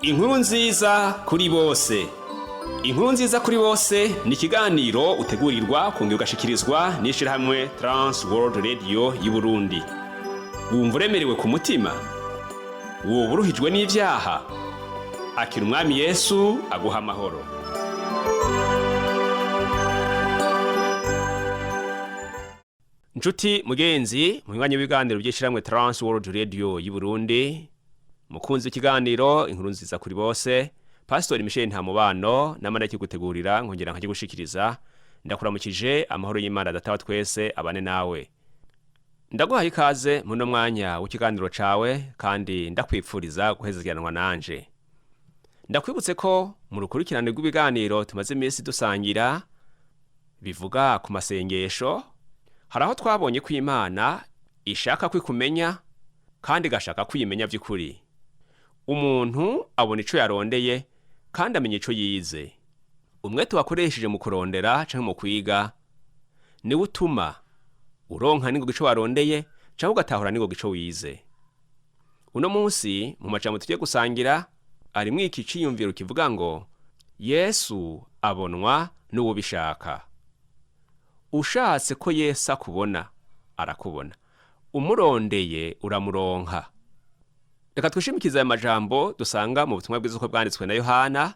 Inkuru nziza kuri bose. Inkuru nziza kuri bose ni ikiganiro utegurirwa kongera ugashikirizwa n'ishirahamwe Trans World Radio y'Uburundi. Wumva uremerewe ku mutima? Woba uruhijwe n'ivyaha? Akira Umwami Yesu aguha amahoro. Nshuti mugenzi, mu mwanya w'ibiganiro by'ishirahamwe Trans World Radio y'Uburundi, mukunzi w'ikiganiro Inkuru nziza kuri bose, Pastor Michel Ntamubano namara kigutegurira nkongera nkakigushikiriza, ndakuramukije. Amahoro y'Imana Data wa twese abane nawe. Ndaguhaye ikaze muno mwanya w'ikiganiro cawe kandi ndakwipfuriza guhezeranwa nanje. Ndakwibutse ko mu rukurikirane rw'ibiganiro tumaze iminsi dusangira bivuga ku masengesho, hari aho twabonye ko Imana ishaka kwikumenya kandi igashaka kwimenya by'ukuri. Umuntu abona ico yarondeye kandi amenya ico yize. Umwete wakoresheje mu kurondera canke mu kwiga niwo utuma uronka n'ingoga ico warondeye canke ugatahura n'ingoga ico wize. Uno munsi mu majambo tugiye gusangira arimwo iki ciyumviro kivuga ngo: Yesu abonwa n'uwubishaka. Ushatse ko Yesu akubona arakubona, umurondeye uramuronka. Reka twishimikize aya majambo dusanga mu butumwa bwiza uko bwanditswe na Yohana,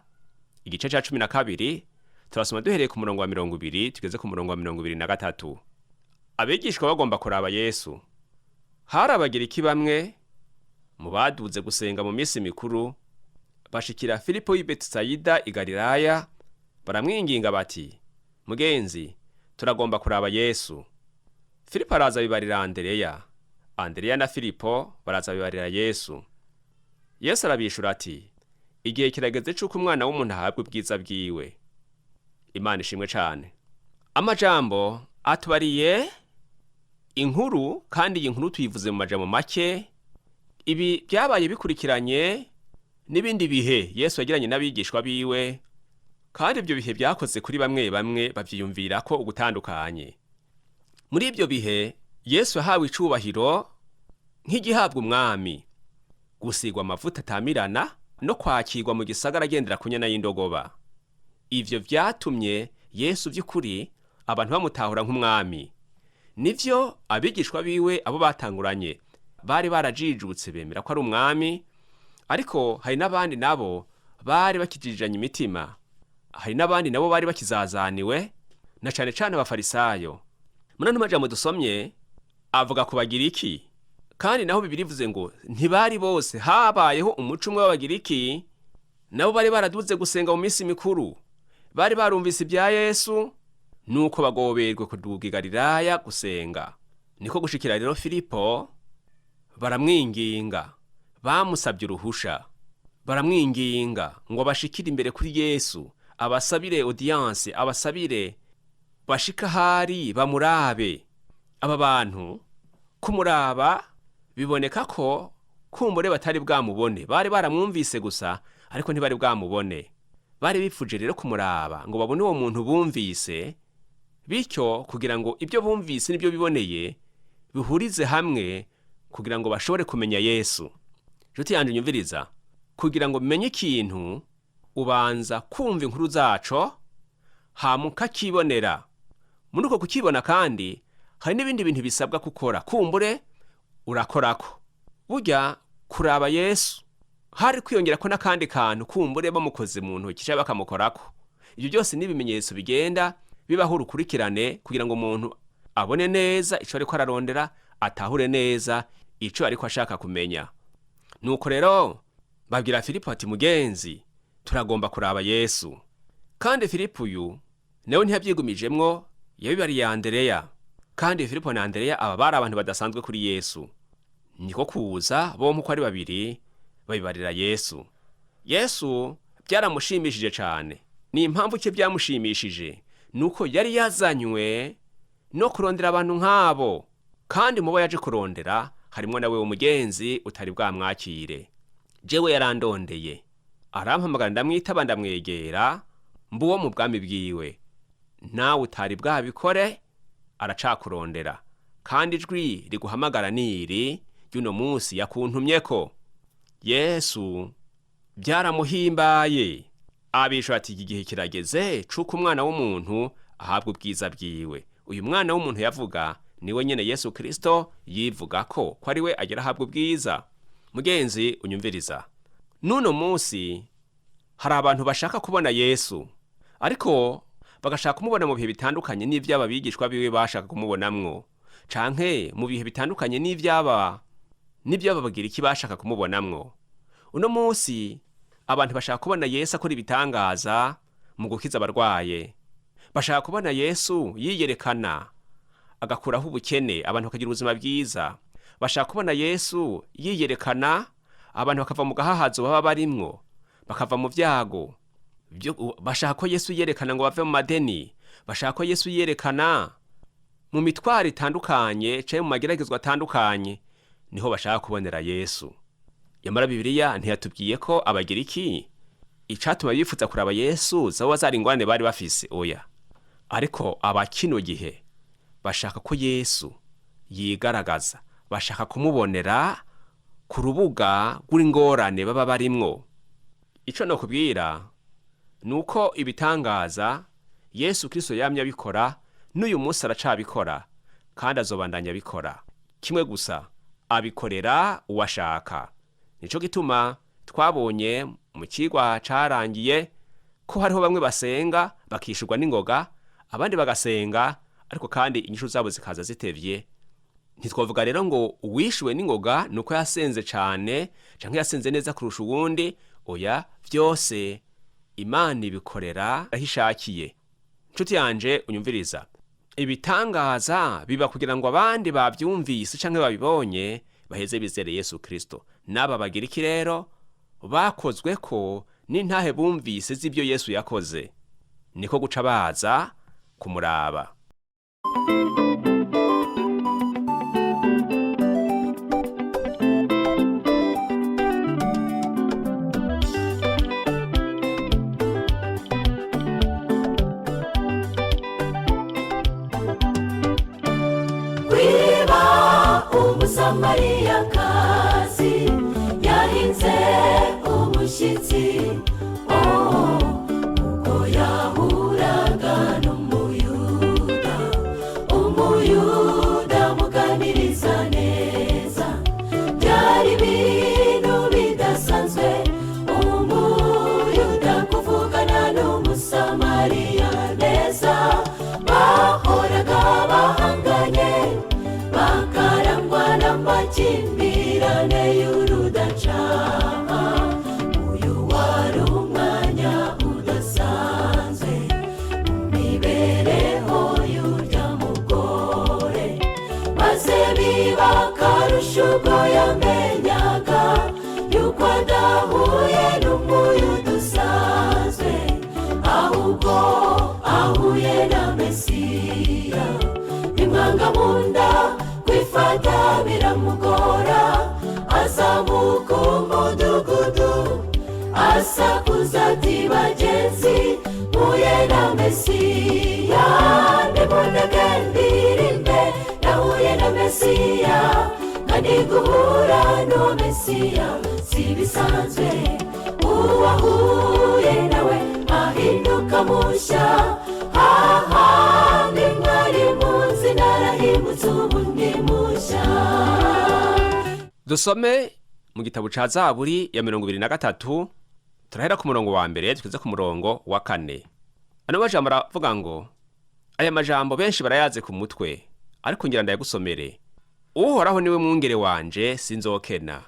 igice ca 12. Turasoma duhereye ku murongo wa 20 tugeze ku murongo wa 23. Abigishwa bagomba kuraba Yesu. Hari Abagiriki bamwe mu baduze gusenga mu minsi mikuru, bashikira Filipo w'i Betisayida i Galilaya, baramwinginga bati: "Mugenzi, turagomba kuraba Yesu." Filipo araza bibarira Andereya, Andereya na Filipo baraza bibarira Yesu. Yesu arabishura ati: "Igihe kirageze c'uko Umwana w'umuntu ahabwa ubwiza bwiwe." Imana ishimwe cane. Amajambo atubariye inkuru, kandi iyi nkuru tuyivuze mu majambo make. Ibi byabaye bikurikiranye n'ibindi bihe Yesu yagiranye n'abigishwa biwe, kandi ibyo bihe byakoze kuri bamwe bamwe bavyiyumvira ko ugutandukanye. Muri ibyo bihe Yesu yahawe icubahiro nk'igihabwa umwami, gusigwa amavuta atamirana no kwakirwa mu gisagara agendera ku nyana y'indogoba. Ivyo vyatumye Yesu vy'ukuri abantu bamutahura nk'umwami. Nivyo, abigishwa biwe abo batanguranye bari barajijutse bemera ko ari umwami, ariko hari n'abandi nabo bari bakijijanye imitima, hari n'abandi nabo bari bakizazaniwe, na cane cane Abafarisayo. Muri ano majambo dusomye avuga ku Bagiriki, kandi naho Bibiri ivuze ngo ntibari bose, habayeho umuco umwe w'Abagiriki, nabo bari baraduze gusenga mu minsi mikuru, bari barumvise ibya Yesu, nuko bagoberwe kuduga i Galilaya gusenga. Niko gushikira rero Filipo, baramwinginga, bamusabye uruhusha, baramwinginga ngo bashikire imbere kuri Yesu, abasabire audience, abasabire bashika ahari bamurabe. Aba bantu kumuraba biboneka ko kumbure batari bwamubone, bari baramwumvise gusa ariko ntibari bwamubone. Bari bipfuje rero kumuraba ngo babone uwo muntu bumvise, bityo kugira ngo ibyo bumvise n'ibyo biboneye bihurize hamwe kugira ngo bashobore kumenya Yesu. Nshuti yanje nyumviriza, kugira ngo umenye ikintu ubanza kumva inkuru zaco, hama ukakibonera. Muri uko kukibona kandi hari n'ibindi bintu bisabwa gukora, kumbure urakorako. Burya kuraba Yesu hari kwiyongera ko n'akandi kantu, kumbure bamukoze mu ntoki canke bakamukorako. Ibyo byose ni ibimenyetso bigenda bibaho urukurikirane kugira ngo umuntu abone neza ico ariko ararondera, atahure neza ico ariko ashaka kumenya. Nuko rero babwira Filipo ati: "Mugenzi, turagomba kuraba Yesu." Kandi Filipo uyu nawe ntiyabyigumijemwo, yabibariye Andereya. Kandi Filipo na Andereya aba bari abantu badasanzwe kuri Yesu. Niko kuza bompi uko ari babiri babibarira Yesu. Yesu byaramushimishije cane. Ni impamvu ki byamushimishije? Nuko yari yazanywe no kurondera abantu nk'abo, kandi mubo yaje kurondera harimwo nawe umugenzi utari bwamwakire. Jewe yarandondeye, arampamagara, ndamwitaba, ndamwegera, mbuwo mu bwami bwiwe. Nawe utari bwabikore, aracakurondera, kandi ijwi riguhamagara niri ry'uno munsi: "Yakuntumyeko." Yesu Byaramuhimbaye, abishura ati: "Iki gihe kirageze c'uko umwana w'umuntu ahabwa ubwiza bwiwe." Uyu mwana w'umuntu yavuga niwe nyene Yesu Kristo yivuga ko ari we agira ahabwa ubwiza. Mugenzi unyumviriza, n'uno munsi hari abantu bashaka kubona Yesu, ariko bagashaka kumubona mu bihe bitandukanye n'ivy'aba bigishwa biwe bashaka kumubonamwo, canke mu bihe bitandukanye n'ivy'aba bagiriki bashaka kumubonamwo. Uno munsi abantu bashaka kubona Yesu akora ibitangaza mu gukiza abarwaye, bashaka kubona Yesu yiyerekana agakuraho ubukene, abantu bakagira ubuzima bwiza, bashaka kubona Yesu yiyerekana, abantu bakava mu gahahazo baba barimwo, bakava mu vyago. Bashaka ko Yesu yerekana ngo bave mu madeni, bashaka ko Yesu yerekana mu mitwaro itandukanye canke mu mageragezwa atandukanye, niho bashaka kubonera Yesu. Yamara Bibiliya ntiyatubwiye ko Abagiriki icatuma bifuza kuraba Yesu zoba zari ingorane bari bafise, oya. Ariko aba kino gihe bashaka ko Yesu yigaragaza, bashaka kumubonera ku rubuga rw'ingorane baba barimwo. Ico nokubwira ni uko ibitangaza Yesu Kristo yamye abikora, n'uyu munsi aracabikora, kandi azobandanya abikora. Kimwe gusa, abikorera uwashaka. Nico gituma twabonye mu cigwa carangiye ko hariho bamwe basenga bakishurwa n'ingoga, abandi bagasenga ariko kandi inyishu zabo zikaza zitevye. Ntitwavuga rero ngo uwishuwe n'ingoga ni uko yasenze cane canke yasenze neza kurusha uwundi, oya. Vyose Imana ibikorera aho ishakiye. Nshuti yanje unyumviriza, ibitangaza biba kugira ngo abandi bavyumvise canke babibonye baheze bizere Yesu Kristo. N'aba Bagiriki rero bakozwe ko n'intahe bumvise z'ibyo Yesu yakoze, niko guca baza kumuraba. Kwiba Umusamariyakazi yahinze umushyitsi, oh, ubwo yahuraga n'Umuyuda, Umuyuda amuganiriza neza. Byari ibintu bidasanzwe Umuyuda kuvugana n'Umusamariya neza. Bahoraga bahanganye, bakarangwa n'amakimbirane y'urudacana. Uyu wari umwanya udasanzwe mu mibereho y'urya mugore, maze biba akarusho ubwo yamenyaga yuko adahuye n'Umuyuda usanzwe, ahubwo ahuye na Mesiya. Bimwanga mu nda, kwifata biramugora, azamuka umudugudu asakuza ati: "Bagenzi, mpuye na Mesiya, nimundeke ndirimbe, nahuye na Mesiya." Kandi guhura n'uwo Mesiya si bisanzwe, uwahuye nawe ahinduka mushya. Hahandi mwari munsi narahimutse, ubu ndi mushya. Dusome mu gitabo ca Zaburi ya 23, turahera ku murongo wa mbere tugeze ku murongo wa kane. Ano majambo aravuga ngo, aya majambo benshi barayaze ku mutwe, ariko ngira ndayagusomere: "Uhoraho niwe mwungere wanje, sinzokena.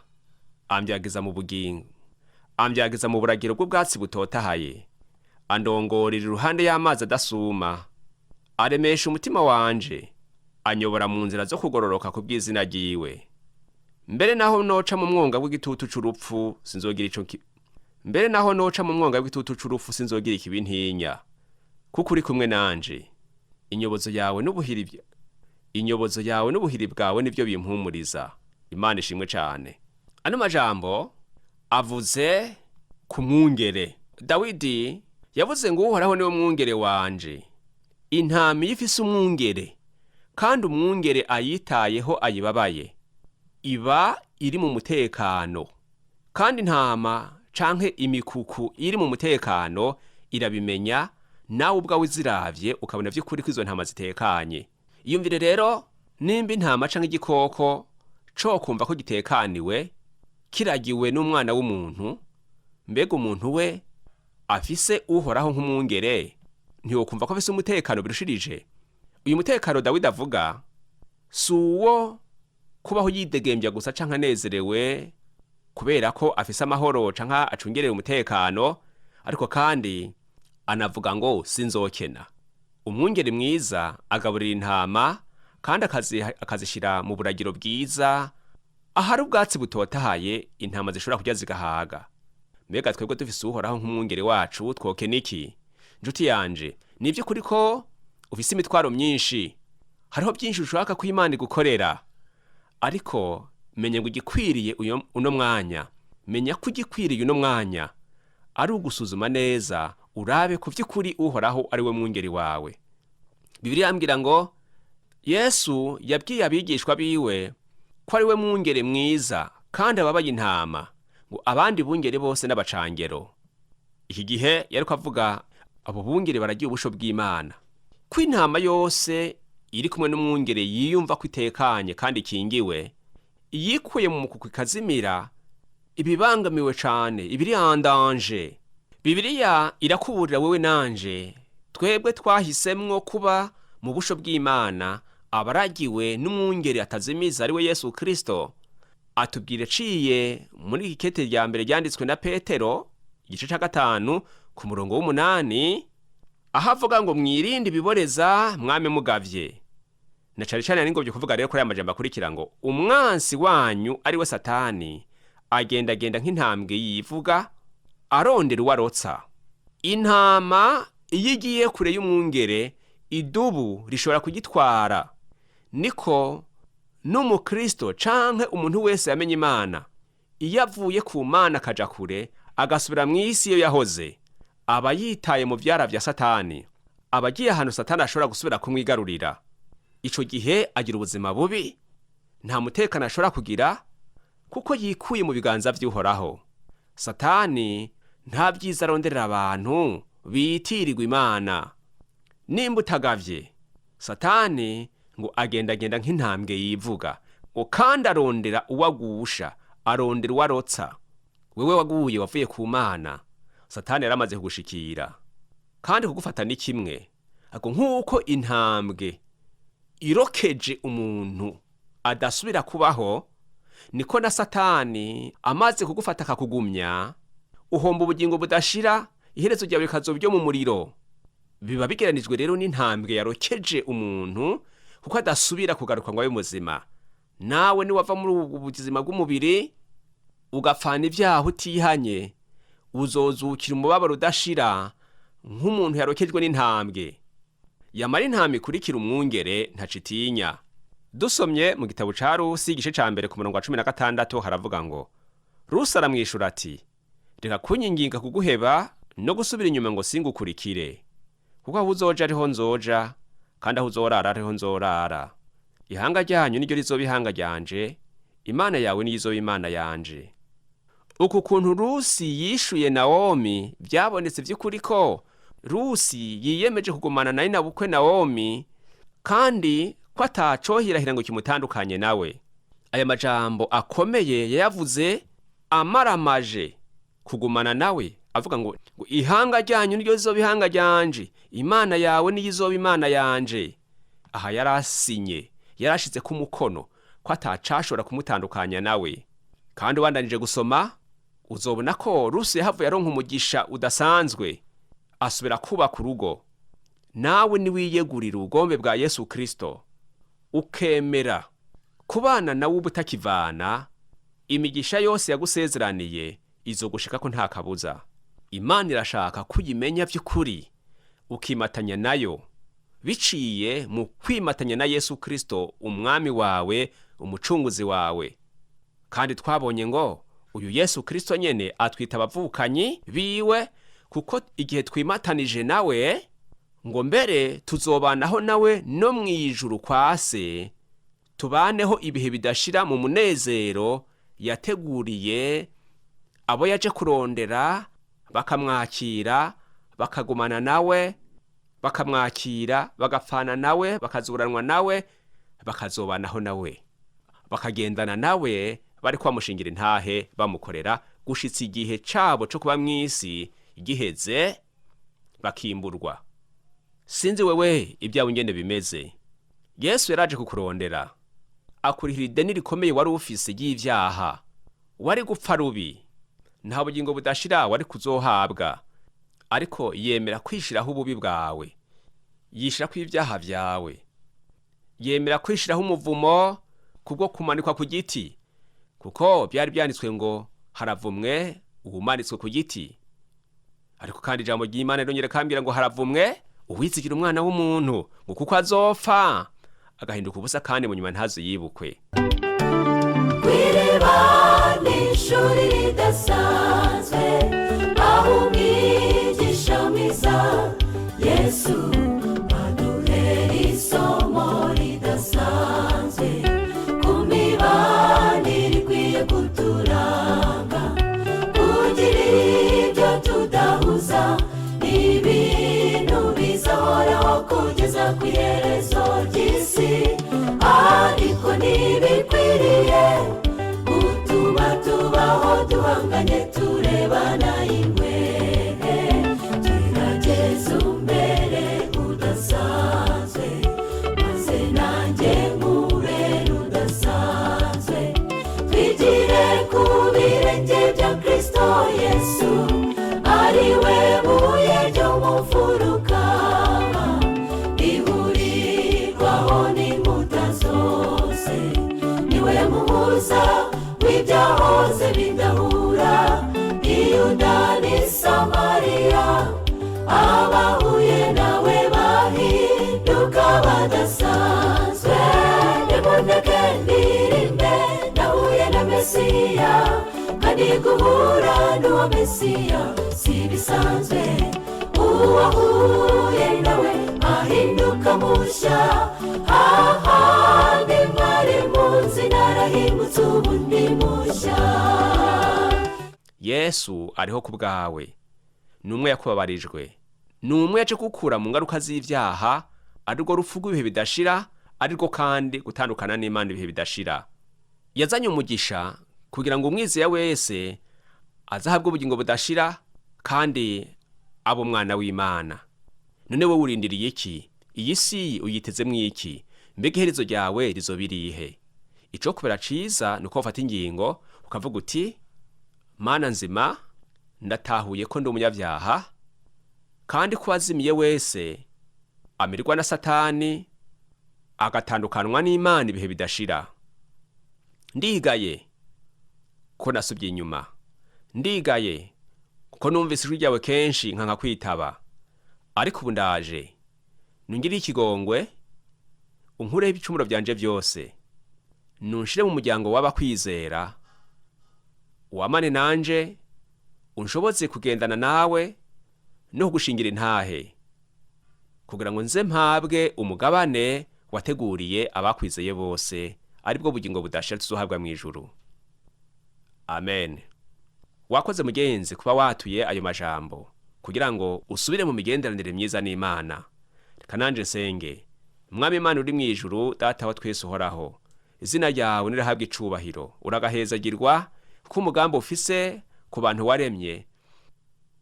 Ambyagiza mu bugingo, ambyagiza mu buragiro bw'ubwatsi butotahaye. Andongorera iruhande y'amazi adasuma. Aremesha umutima wanje. Anyobora mu nzira zo kugororoka ku bw'izina ryiwe. Mbere naho noca mu mwonga w'igitutu c'urupfu, sinzogira ico mbere naho noca mu mwonga w'igitutu c'urupfu, sinzogira ikibi ntinya, kuko uri kumwe nanje. Inyobozo yawe n'ubuhiri bwawe nivyo bimpumuriza." Imana ishimwe cane. Ano majambo avuze ku mwungere. Dawidi yavuze ngo: "Uhoraho niwe mwungere wanje." Intama iyo ifise umwungere, kandi umwungere ayitayeho, ayibabaye, iba iri mu mutekano. Kandi intama Canke imikuku iri mu mutekano irabimenya, nawe ubwawe uziravye ukabona vy'ukuri ko izo ntama zitekanye. Iyumvire rero nimba intama canke igikoko co kumva ko gitekaniwe kiragiwe n'umwana w'umuntu, mbega umuntu we afise Uhoraho nk'umwungere ntiwokumva ko afise umutekano birushirije? Uyu mutekano Dawidi avuga si uwo kubaho yidegembya gusa canke anezerewe kubera ko afise amahoro canke acungereye umutekano, ariko kandi anavuga ngo sinzokena. Umwungere mwiza agaburira intama kandi akazishyira mu buragiro bwiza ahari ubwatsi butotahaye intama zishobora kurya zigahaga. Mbega twebwe dufise Uhoraho nk'umwungere wacu twokena iki? Njuti yanje, ni iby'ukuri ko ufise imitwaro myinshi, hariho byinshi ushaka ko Imana igukorera, ariko menya ngo igikwiriye uno mwanya, menya ko igikwiriye uno mwanya ari ugusuzuma neza urabe ku by'ukuri Uhoraho ari we mwungeri wawe. Bibiliya yambwira ngo Yesu yabwiye abigishwa biwe ko ari we mwungere mwiza kandi ababaye intama, ngo abandi bungere bose n'abacangero. Iki gihe yariko avuga abo bungere baragiye ubusho bw'Imana, ko intama yose iri kumwe n'umwungere yiyumva ko itekanye kandi ikingiwe. Iyikuye mu mukuku ikazimira ibibangamiwe cane, ibiri en danger. Bibiliya irakuburira wewe nanje, twebwe twahisemwo kuba mu busho bw'Imana, abaragiwe n'umwungere atazimiza ari we Yesu Kristo. Atubwira aciye muri iki kete rya mbere ryanditswe na Petero igice ca 5 ku murongo w'8, aho avuga ngo mwirinde ibiboreza mwame mugavye. Na cane cane nari ngomvye kuvuga rero kuri aya majambo akurikira ngo umwansi wanyu ari we Satani agendagenda nk'intambwe yivuga arondera uwarotsa. Intama iyo igiye kure y'umwungere, idubu rishobora kugitwara. Niko n'umukristo canke umuntu wese yamenye Imana, iyo avuye ku Mana akaja kure agasubira mu isi iyo yahoze, aba yitaye mu vyara vya Satani, aba agiye ahantu Satani ashobora gusubira kumwigarurira. Ico gihe agira ubuzima bubi, nta mutekano ashobora kugira kuko yikuye mu biganza vy'Uhoraho. Satani nta vyiza aronderera abantu bitirirwa Imana. Nimba utagavye, Satani ngo agendagenda nk'intambwe yivuga, ngo kandi arondera uwagusha, arondera uwarotsa. Wewe waguye wavuye ku Mana, Satani yaramaze kugushikira kandi kugufata ni kimwe. Ako nk'uko intambwe irokeje umuntu adasubira kubaho, niko na Satani amaze kugufata akakugumya, uhomba ubugingo budashira, iherezo ryawe rikazoba iryo mu muriro. Biba bigeranijwe rero n'intambwe yarokeje umuntu, kuko adasubira kugaruka ngo abe muzima. Nawe niwava muri ubu buzima bw'umubiri ugapfana ibyaha utihanye, uzozukira umubabaro udashira nk'umuntu yarokejwe n'intambwe. Yamara intama ikurikira umwungere ntacitinya. Dusomye mu gitabo ca Rusi igice ca 1 ku murongo wa 16 haravuga ngo Rusi aramwishura ati reka kunyinginga kuguheba no gusubira inyuma ngo singukurikire, kuko aho uzoja ariho nzoja, kandi aho uzorara ariho nzorara. Ihanga ryanyu niryo rizoba ihanga ryanje, Imana yawe niyo izoba Imana yanje. Uku kuntu Rusi yishuye Nawomi byabonetse vy'ukuri ko Rusi yiyemeje kugumana na nyinabukwe Nawomi, kandi ko atacohirahira ngo kimutandukanye nawe. Aya majambo akomeye yayavuze amaramaje kugumana nawe, avuga ngo ihanga ryanyu niryo rizoba ihanga ryanje, Imana yawe niyo izoba Imana yanje. Aha yarasinye, yarashize ku mukono ko atacashobora kumutandukanya nawe. Kandi ubandanije gusoma uzobona ko Rusi yahavuye aronka umugisha udasanzwe, asubira kubaka urugo. Nawe niwiyegurira ubugombe bwa Yesu Kristo, ukemera kubana nawe ubutakivana, imigisha yose yagusezeraniye izogushika ko nta kabuza. Imana irashaka ko uyimenya vy'ukuri, ukimatanya nayo biciye mu kwimatanya na Yesu Kristo, umwami wawe, umucunguzi wawe. Kandi twabonye ngo uyu Yesu Kristo nyene atwita abavukanyi biwe, kuko igihe twimatanije nawe ngo mbere tuzobanaho nawe no mw'ijuru kwa se, tubaneho ibihe bidashira mu munezero yateguriye Abo yaje kurondera bakamwakira, bakagumana nawe, bakamwakira, bagapfana nawe, bakazuranwa nawe, bakazobanaho nawe, bakagendana nawe, bari bamushingira intahe, bamukorera gushitsa igihe cabo co kuba mw'isi giheze, bakimburwa. Sinzi wewe ibyawe ingene bimeze. Yesu yaraje kukurondera, akurihira ideni rikomeye wari ufise ry'ivyaha. Wari gupfa rubi, nta bugingo budashira wari kuzohabwa, ariko yemera kwishiraho ububi bwawe, yishirako ibyaha vyawe, yemera kwishiraho umuvumo kubwo kumanikwa ku giti, kuko byari byanditswe ngo haravumwe uwumanitswe ku giti. Ariko kandi ijambo ry'Imana rirongera kambwira ngo haravumwe uwizigira umwana w'umuntu, ngo kuko azopfa agahinduka ubusa kandi mu nyuma ntazo yibukwe. Kw'iriba ni ishuri ridasanzwe, aho umwigisha mwiza Yesu aduhera isomo ridasanzwe ku mibanire ikwiye kuturanga, kugira ibyo tudahuza ni ibintu bizahoraho kugeza ku iherezo ry'isi, ariko ntibikwiriye gutuma tubaho duhanganye turebana ingwe. Gerageza umbere udasanzwe, maze nanjye nkubere udasanzwe, twigire ku birenge bya Kristo Yesu, ari we buye ryo mu mfuruka rihurirwaho n'inkuta zose, niwe muhuza w'ibyahoze bidahura, Yuda ni Samariya, abahuye nawe bahinduka badasanzwe. Nimundeke ndirinde, nahuye na Mesiya, kandi guhura n'uwo Mesiya si bisanzwe. Uwahuye nawe ahinduka mushya, hahandi mwari munsi narahindutse ubu ndi mushya. Yesu ariho ku bwawe, ni umwe yakubabarijwe, ni umwe yaje gukura mu ngaruka z'ivyaha, arirwo rupfu rw'ibihe bidashira, arirwo kandi gutandukana n'Imana ibihe bidashira. Yazanye umugisha kugira ngo umwizera wese azahabwe ubugingo budashira kandi abe umwana w'Imana. None wowe urindiriye iki? Iyi si uyitezemwo iki? Mbega iherezo ryawe rizoba irihe? Ico kubera ciza ni uko wafata ingingo ukavuga uti: Mana nzima, ndatahuye ko ndi umunyabyaha, kandi ko uwazimiye wese amirwa na Satani, agatandukanwa n'Imana ibihe bidashira. Ndigaye ko nasubye inyuma, ndigaye kuko numvise ijwi ryawe kenshi nkanka kwitaba, ariko ubu ndaje, nungiriye ikigongwe, unkureho ibicumuro byanje byose, nunshire mu muryango w'abakwizera, wamane nanje, unshobotse kugendana nawe no kugushingira intahe, kugira ngo nze mpabwe umugabane wateguriye abakwizeye bose, aribwo bugingo budashira tuzohabwa mu ijuru. Amen. Wakoze mugenzi kuba watuye ayo majambo kugira ngo usubire mu migenderanire myiza n'Imana. Reka nanje nsenge. Mwami Imana uri mu ijuru, Data wa twese uhoraho, izina ryawe nirahabwa icubahiro, uragahezagirwa kuko umugambi ufise ku bantu waremye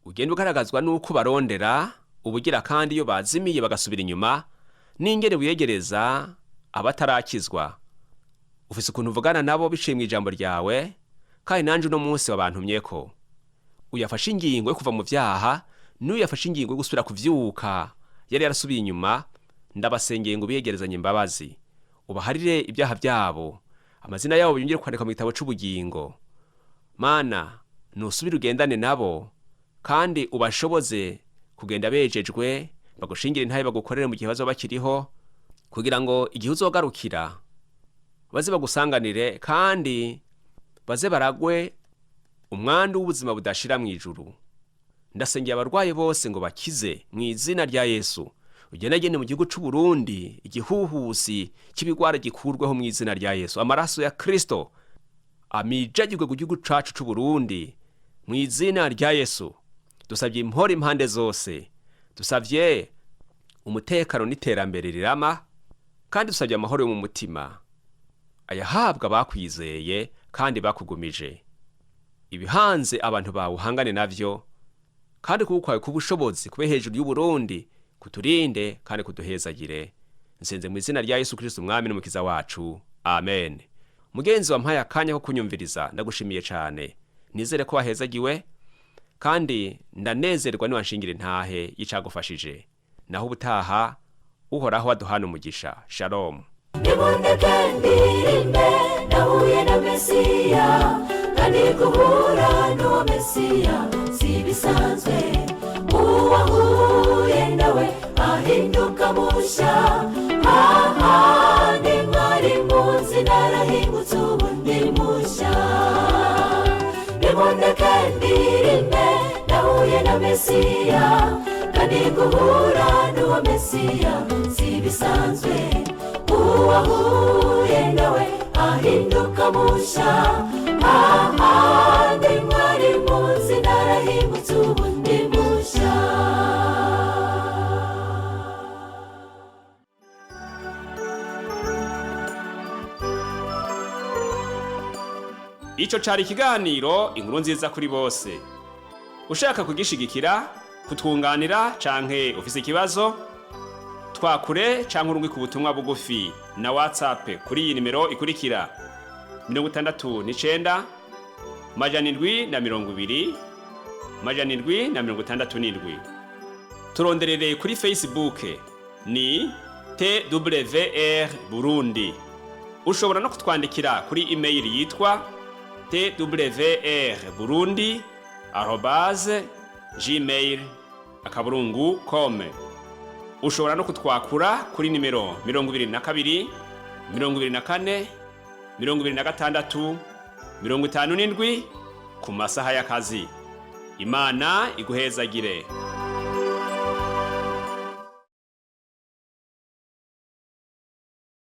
ugenda ugaragazwa n'uko barondera ubugira, kandi iyo bazimiye bagasubira inyuma n'ingene wiyegereza abatarakizwa. Ufise ukuntu uvugana nabo biciye mu ijambo ryawe, kandi nanje uno munsi wabantumyeko uyafashe ingingo yo kuva mu vyaha n'uyafashe ingingo yo gusubira kuvyuka yari yarasubiye inyuma. Ndabasengeye ngo biyegerezanye imbabazi, ubaharire ibyaha byabo, amazina yabo yongere kwandikwa mu gitabo c'ubugingo. Mana, nusubire ugendane nabo kandi ubashoboze kugenda bejejwe, bagushingire intahe, bagukorere mu gihe bazoba bakiriho, kugira ngo igihe uzogarukira baze bagusanganire kandi baze baragwe umwandu w'ubuzima budashira mu ijuru. Ndasengeye abarwayi bose ngo bakize mu izina rya Yesu. Ugendagende mu gihugu c'u Burundi, igihuhusi cy'ibigwara gikurweho mu izina rya Yesu. Amaraso ya Kristo amijagirwe ku gihugu cacu c'u Burundi. Mu izina rya Yesu dusabye impore impande zose, dusabye umutekano n'iterambere rirama, kandi dusabye amahoro yo mu mutima ayahabwa bakwizeye kandi bakugumije. Ibihanze abantu bawe uhangane navyo, kandi ukuboko kwawe k'ubushobozi kube hejuru y'Uburundi, kuturinde kandi kuduhezagire. Nsenze mu izina rya Yesu Kristo, umwami n'umukiza wacu, amen. Mugenzi wampaye akanya ko kunyumviriza, ndagushimiye cyane. Nizere ko wahezagiwe kandi ndanezerwa niwanshingira intahe y'icagufashije. Naho ubutaha, Uhoraho aduhana umugisha. Shalom. Nimundeke ndirimbe, nahuye na Mesiya, kandi guhura n'uwo Mesiya si ibisanzwe. Uwahuye nawe ahinduka mushya. Hahandi mwari munsi narahingutse, ubu ndi mushya. Nimundeke ndirimbe, nahuye na Mesiya, kandi guhura n'uwo Mesiya si ibisanzwe. Uwahuye nawe ahinduka mushya. Ahandi mwari munsi narahingutse, ubu ndi mushya. Ico cari ikiganiro Inkuru Nziza kuri Bose. Ushaka kugishigikira, kutwunganira canke ufise ikibazo, twakure canke urungike ubutumwa bugufi na WhatsApp kuri iyi nimero ikurikira: 69 720 767. Turonderere kuri Facebook ni TWR Burundi. Ushobora no kutwandikira kuri email yitwa twrburundi@gmail.com. Ushobora no kutwakura kuri nimero 22 24 26 57 ku masaha y'akazi. Imana iguhezagire.